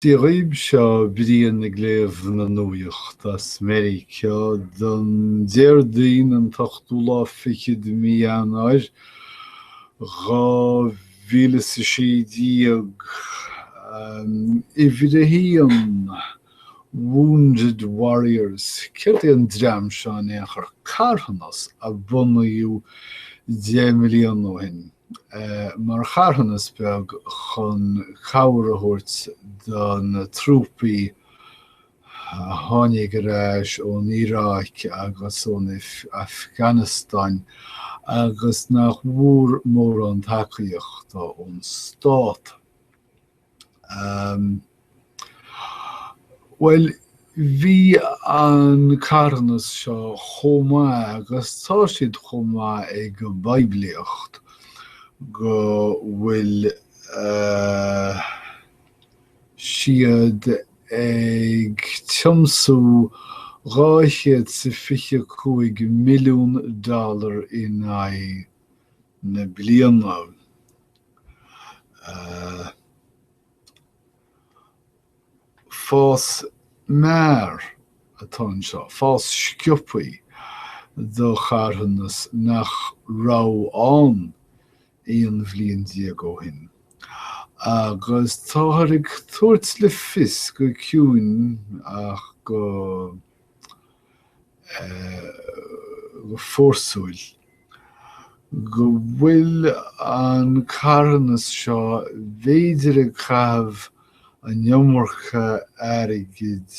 Dia dhaoibh, seo Brian ag léamh na nuachta as Meiriceá don Déardaoin an t-ochtú lá fichead de mí Eanáir 2016. Uimhir a haon, Wounded Warriors. Céard é an dream seo in aon chor? Carthanas a bunaíodh 10 mbliana ó shin. mar charthanas beag chun cabhair a thabhairt do na trúpaí a tháinig ar ais ón Iaráic agus ón Afganastáin agus nach bhfuair mórán tacaíochta ón stát. Bhuel, bhí an carthanas seo chomh maith agus tá siad chomh maith ag an bpoiblíocht go bhfuil siad ag tiomsú 225 milliún dollar in aghaidh na bliana. Fás mear atá anseo, fás sciobthaí do charthanas nach raibh ann 11 bhliain ó shin. Agus táthar ag tabhairt le fios go ciúin ach go go fórsúil go bhfuil an carthanas seo b'fhéidir ag caitheamh an iomarca airgid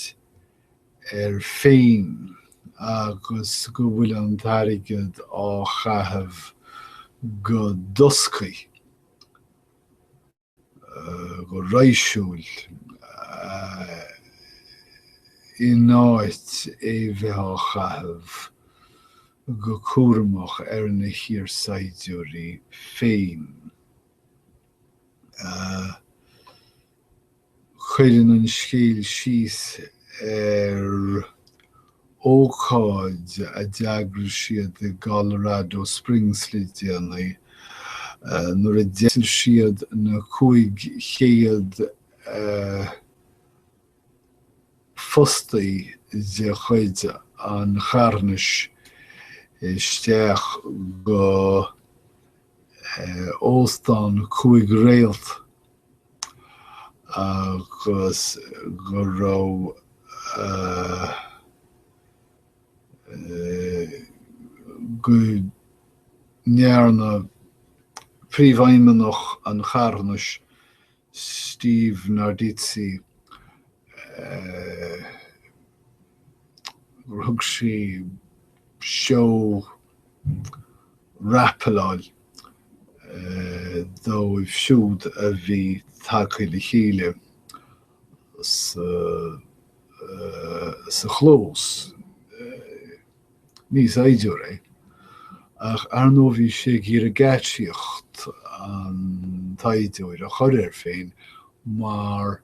air féin agus go bhfuil an t-airgead á chaitheamh go doscaí. go raidhsiúil in áit é bheith á chaitheamh go cúramach ar na hiarsaighdiúirí féin. Cuireann an scéal síos ar ócáid a d'eagraigh siad i gColorado Springs le déanaí nuair a d'eitil siad na 500 fostaí de chuid an charthanais isteach go óstán cúig réalt. agus go raibh go ndearna príomhfheidhmeannach an charthanais, Steve Nardizzi, gur thug sé seó rappaláil dóibh siúd a bhí tagtha le chéile sa chlós. Ní saighdiúir é, ach ar ndóigh bhí sé ag iarraidh geáitsíocht an tsaighdiúir a chur air féin mar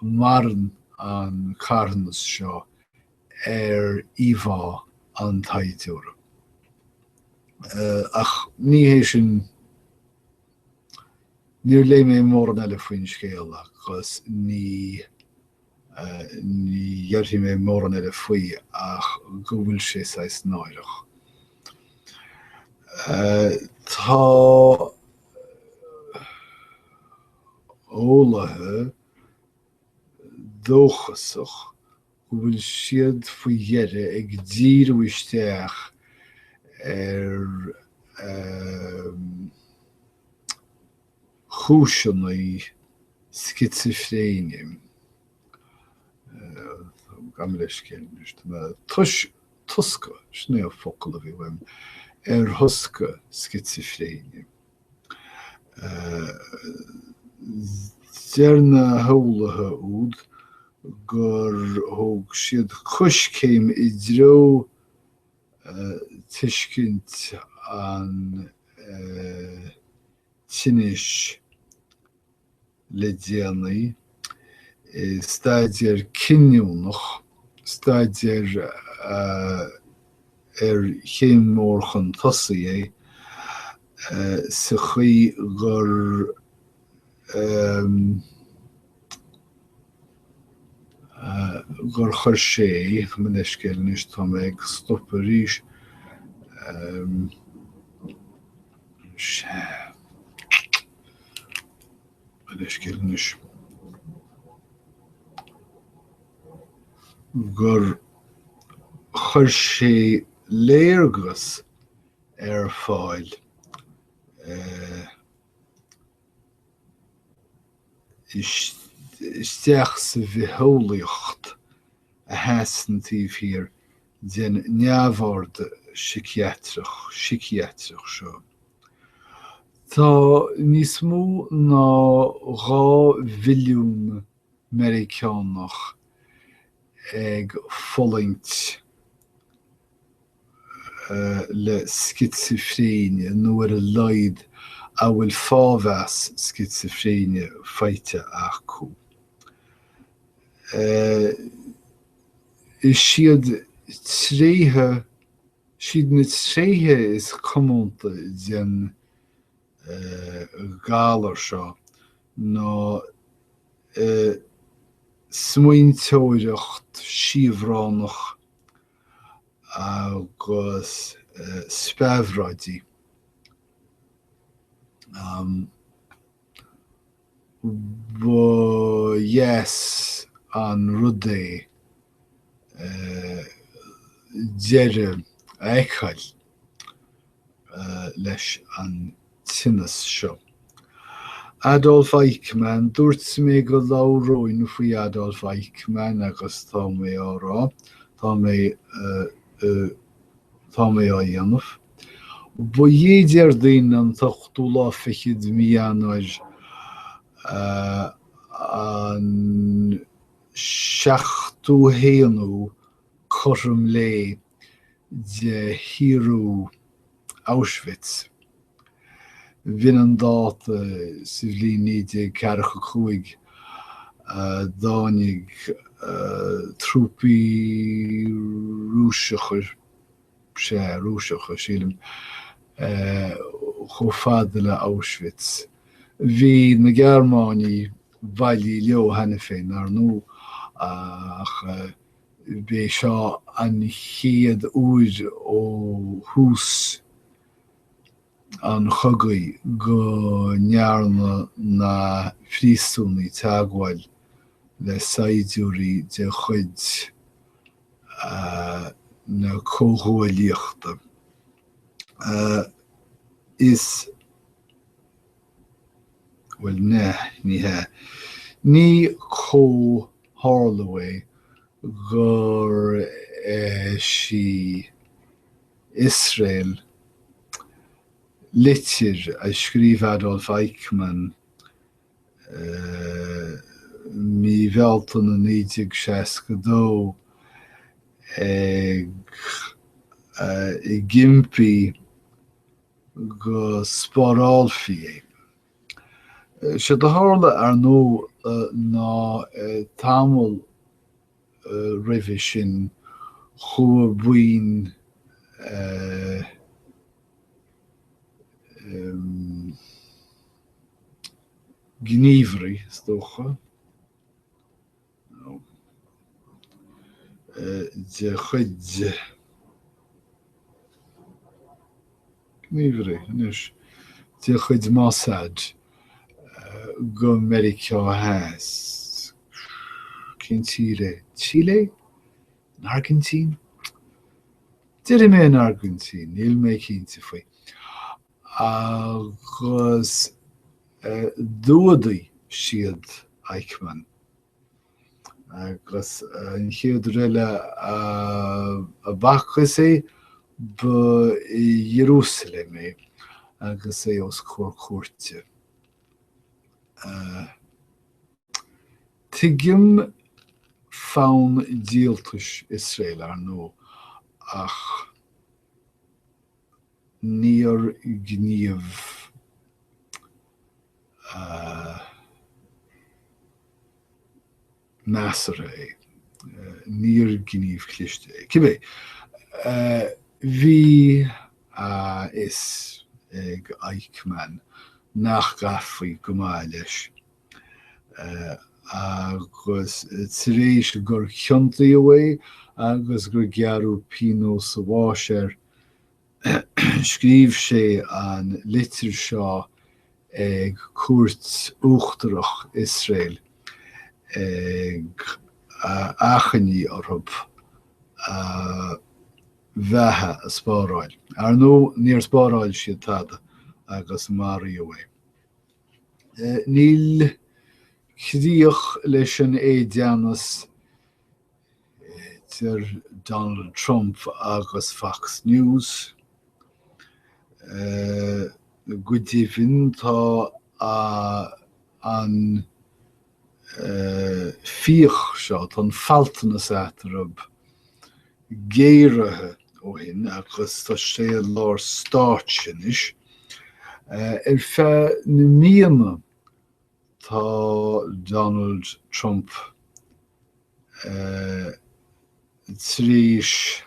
maireann an carthanas seo ar íomhá an tsaighdiúra. Ach ní hé sin, níor léigh mé mórán eile faoin scéal agus ní ní dhéarfaidh mé mórán eile faoi ach go bhfuil sé saghas náireach. Tá eolaithe dóchasach go bhfuil siad faoi dheireadh ag díriú isteach ar chúiseanna scitsifréine. Gabh mo leithscéal anois. Tosca, sin é an focal a bhí uaim, ar thosca scitsifréine. Deir na heolaithe úd gur thóg siad coiscéim i dtreo tuiscint an tinnis le déanaí i staidéar cinniúnach, staidéar ar chéim mhór chun tosaigh é, sa chaoi gur. Gur chuir sé, mo leithscéal anois, tá mé ag stopadh arís, sea, mo leithscéal anois, gur chuir sé léargas ar fáil isteach sa bhitheolaíocht a sheasann taobh thiar den neamhord síciatrach seo. Tá níos mó ná 2 mhilliún Meiriceánach ag fulaingt le scitsifréine, nó ar a laghad a bhfuil fáthmheas scitsifréine faighte acu. Is iad tréithe, is iad na tréithe is comónta den ghalar seo ná smaointeoireacht siabhránach agus speabhraídí. Ba dheas an rud é deireadh a fheiceáil leis an tinneas seo. Adolf Eichmann, Dúirt mé go labhróinn faoi Adolf Eichmann agus tá mé á rá, tá mé, tá mé á dhéanamh. Ba é Déardaoin an t-ochtú lá fichead de mhí Eanáir an seachtú haonú cothrom lae de shaorú Auschwitz. B'in an dáta sa bhliain 1945 a dtáinig trúpaí Rúiseacha, sea, Rúiseacha, sílim, chomh fada le Auschwitz. Bhí na Gearmáinigh bailí leo cheana féin, ar ndóigh, ach b'é seo an chéad uair ó thús an chogaidh go ndearna na príosúnaigh teagmháil le saighdiúirí de chuid na Comhghuaillíochta. Is. Bhuel, ní hea. Ní comhtharlú é gur eisigh Iosrael litir a scríobh Adolf Eichmann mí Bhealtaine 1962 ag impí go spárálfaí é. Séard a tharla, ar ndóigh, ná tamall roimhe sin chuaigh buíon gníomhairí, is dócha, de chuid gníomhairí anois de chuid Mossad go Meiriceá Theas. Cén tír é? Chile? An Airgintín? Déarfaidh mé an Airgintín, níl mé cinnte faoi. Agus d'fhuadaigh siad Eichmann. Agus an chéad uair eile a bhfacthas é, ba i Iarúsailéim é agus é os comhair cúirte. Tuigim fonn díoltais Iosrael, ar ndóigh, ach níor ghníomh measartha é. Níor ghníomh cliste é. Cibé, bhí a fhios ag Eichmann nach gcaithfí go maith leis. Agus tar éis gur ciontaíodh é agus gur gearradh pionós an bháis air, scríobh sé an litir seo ag Cúirt Uachtarach Iosrael ag achainí orthu a bheatha a spáráil. Ar ndóigh, níor spáráil siad tada agus maraíodh é. Níl críoch leis an éideannas idir Donald Trump agus Fox News. Go deimhin, tá an fíoch seo, tá an faltanas eatarthu géaraithe ó shin agus tá sé i lár stáitse anois. Ar feadh na míonna tá Donald Trump tar éis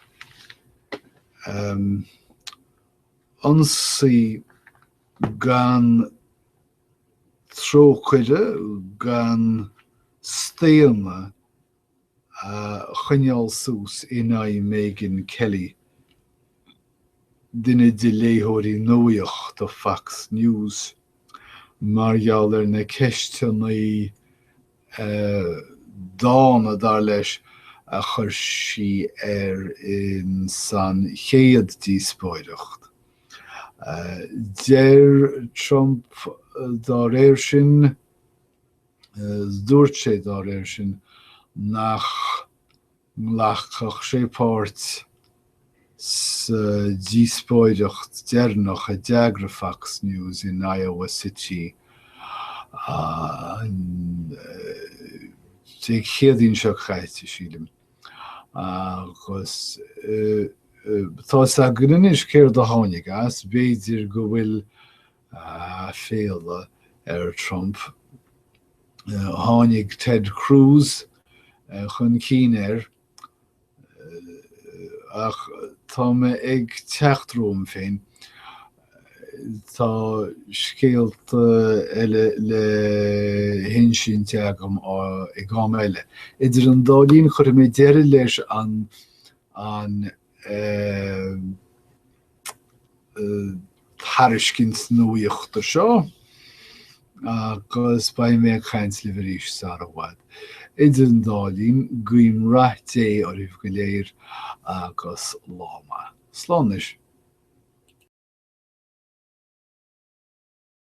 ionsaí gan trócaire, gan staonadh a choinneáil suas in aghaidh Megyn Kelly, duine de léitheoirí nuachta Fox News, mar gheall ar na ceisteanna dána, dar leis, a chuir sí air ins an chéad díospóireacht. Deir Trump dá réir sin, dúirt sé dá réir sin, nach nglacfadh sé páirt sa díospóireacht deireanach a d'eagraigh Fox News in Iowa City an Dé Céadaoin seo caite, sílim. Agus tá 'fhios againn anois céard a tháinig as, b'fhéidir go bhfuil aiféala ar Trump. Tháinig Ted Cruz chun cinn air ach tá mé ag teacht romham féin. Tá scéalta eile le hinsint agam ag am eile. Idir an dá linn, cuirfidh mé deireadh leis an an tairiscint nuachta seo agus beidh mé ag caint libh arís sara i bhfad. Idir an dá linn, guím rath Dé oraibh go léir agus lá maith. Slán anois.